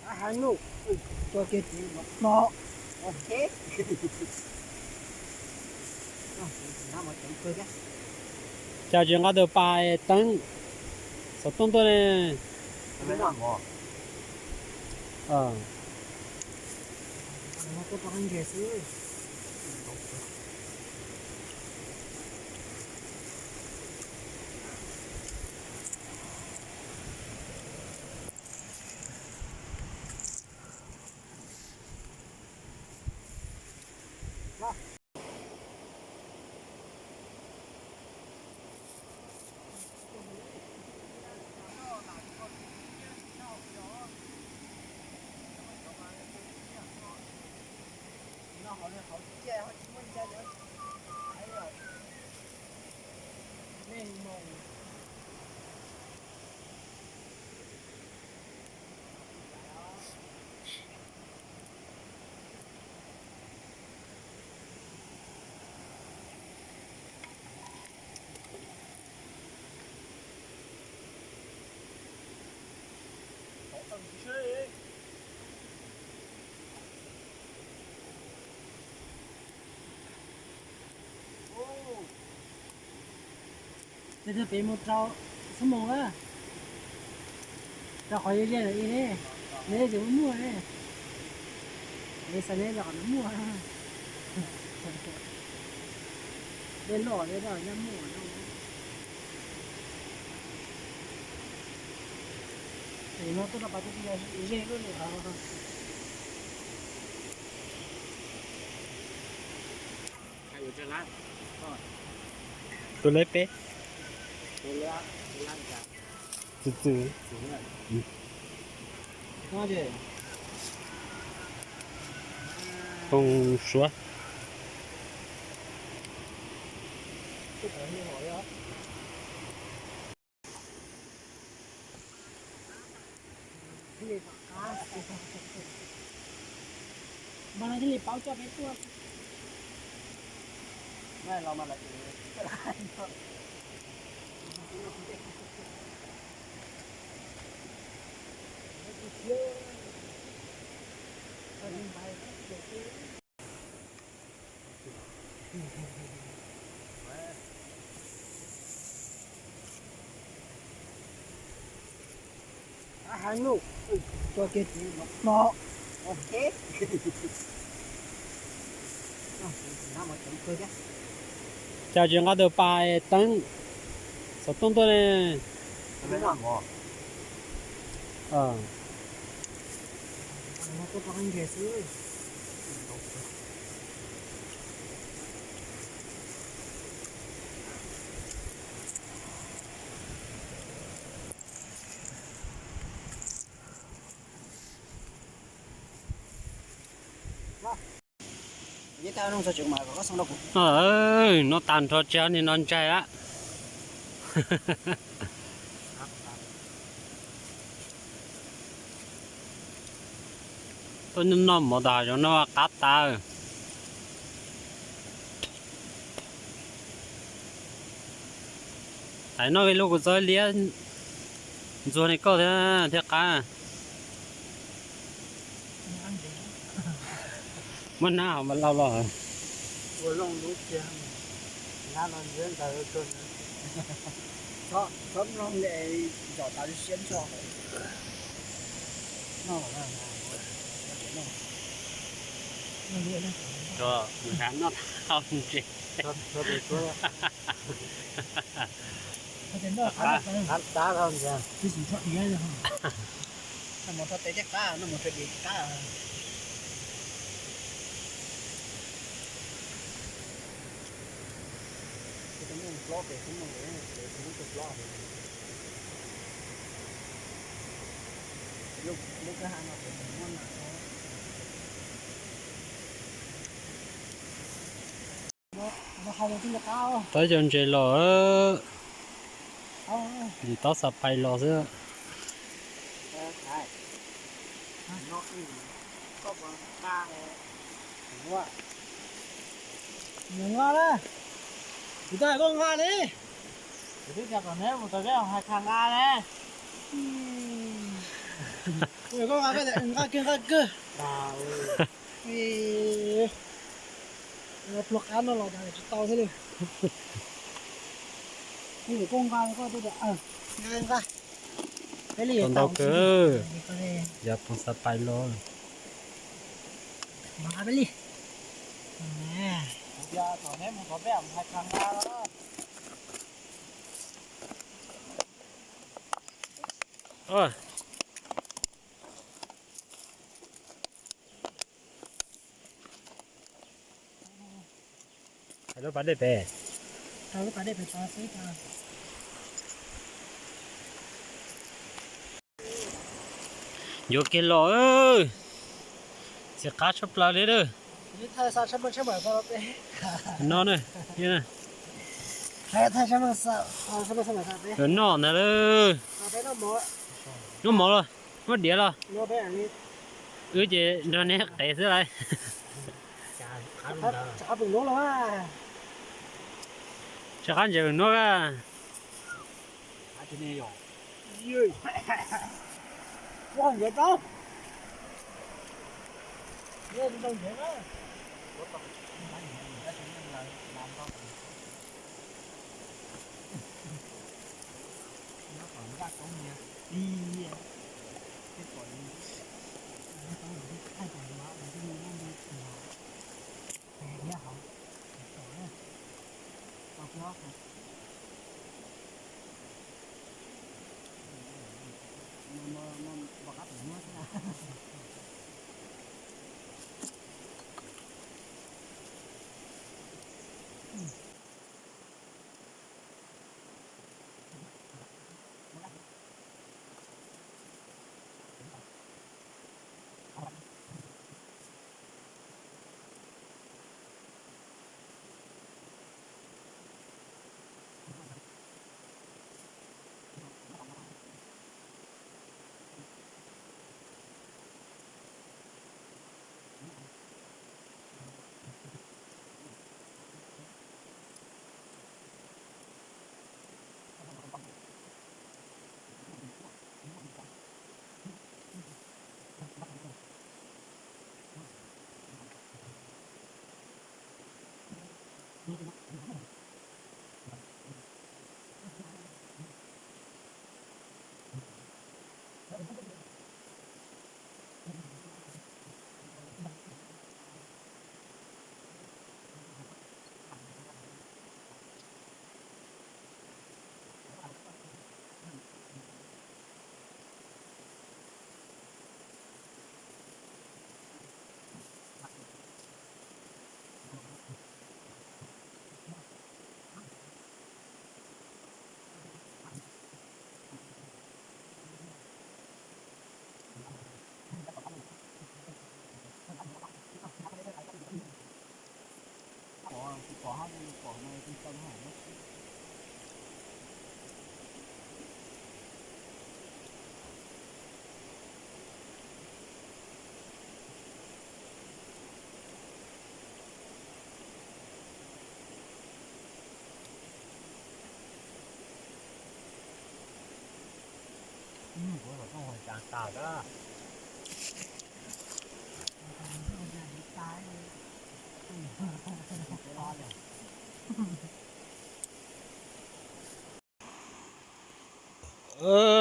Heev lauj, tua kiag tiv no. Cas tsis nqa tus pas teeb xov tooj tuaj ne. Peb mus rau xab moos na, rau qhov ze ze lawm ne, neb ces muaj muaj ne, neb xav neb rau qhov no muaj, dej loj dej loj nyab muaj no. Ces no tuaj rau pas tuaj ze loj li. Tus leb peb. Txwm txwm. Phooj Suav. Mas no thiaj li paub coj peb tuaj. Heev lauj, tua kiag tiv no. Cas tsis nqa tus pas teeb xov tooj tuaj ne. No tag nrho tsis hais li no ntsaig lawm. Tuaj noj mov tom hav zoov no qab tas. Tais noj ib lub kuv txob liab ntxuag li koj thiab thiaj qab. Muab nab hauv mas laus los. Noj tau ntses. Qab, qab, qab tau ntses. Noj mov rau tes thiaj qab, noj mov rau diav qab. Tus muaj plob pem xwb no, tus muaj plob. Lub, lub kwj ha no kuv muab na. Tab cov ntses los, yim taub xav pais los xwb. Nqa na, kuv twb hais koj nqa li. Kuv twb tias kom neb mus tau peb hais kha nqa ne. Kuv koj nqa koj tias nqa kiag nqa kiag. Pluag qab no los cas tsis tau thiab li. Kuv koj nqa koj tias nqa nqa. Peb li tau ntau kawg. Yog phoos xav pais los. Nqa peb li. Hais lub pas dej pem. Yuav kiag los, txiv qab tshaj plaws li lawm. No na, yuav noj ntag lauj. Noj mov los, muab diav los. Wb ces nrog neb qev xwb lauj. Rov qab ntses nuab a.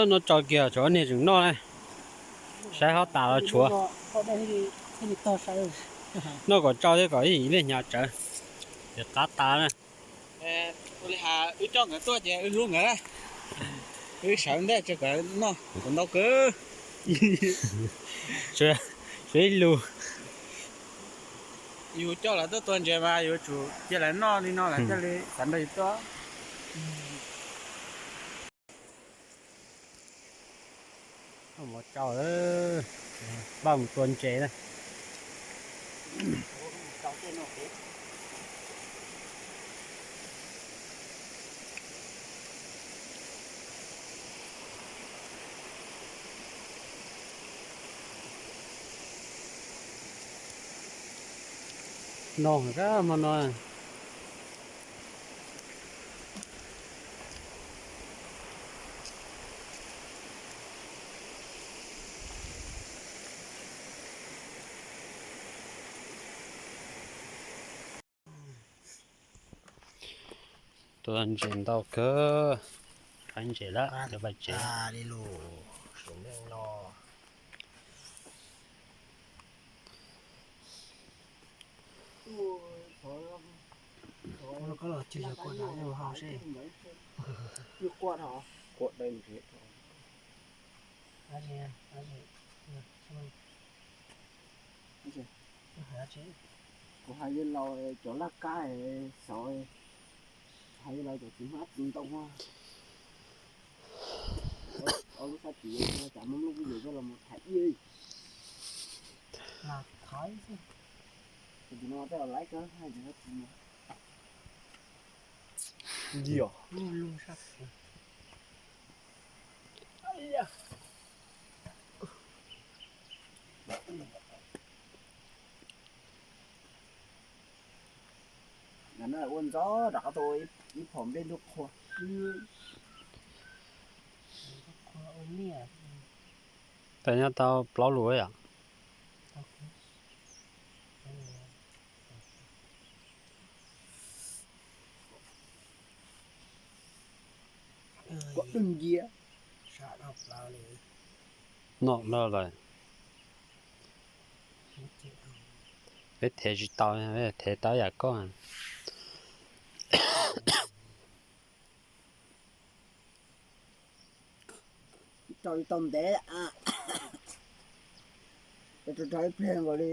No tso kiag tsov niag tseem noj na. Saib hob tas los tshuav. Noj kom tsau thiab kom ib yim liaj hnyav tsawv. Ces qab tas na. Ua li has wb coj nkawd tuaj ces wb hlub nkawd na. Wb sawv ntej tso nkawd noj kom ntau kawg. Suav ib lus. Yus coj lawv tuaj tua ntses mas yuav tsum cia lawv noj li no lawv thiaj li xav nrog yus tuaj. Mus tsau, npaj mus tua ntses na. No kab hmo no. Ntses ntau kawg, qaib ntses lawm, cov vaj tsev. Kuv hais li laus cov laj kab xauv, hais li laus cov txiv hmab txiv ntoo. Ob lub sab tid cas muaj lub kuj yuav coj los mus thaiv ib. Tus no tej laib kawg. Ua ntxov rov qab tau ib phom nplej ntuj qhua. Tab nyob tau plaub lus yom. Kom dwj ncia. Nom no lawm. Peb thev tsis tau, thev tau yam koj. Rau tau ntev, rau ib pliag nkaus li.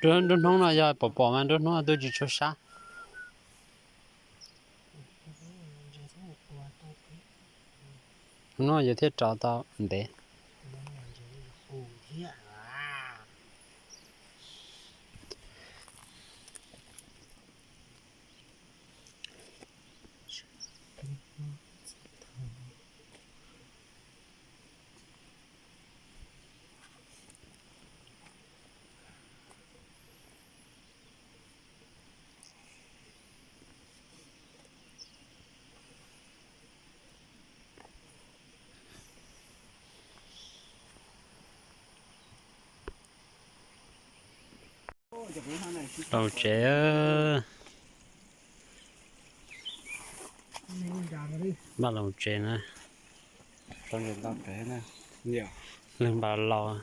Nruab hnub no yog pom pom mas nruab hnub no twb tsis tshua sab. Hnub yog thiaj rau tau ntev. Laus tsev, npaj laus tsev na. Leej npaj laus.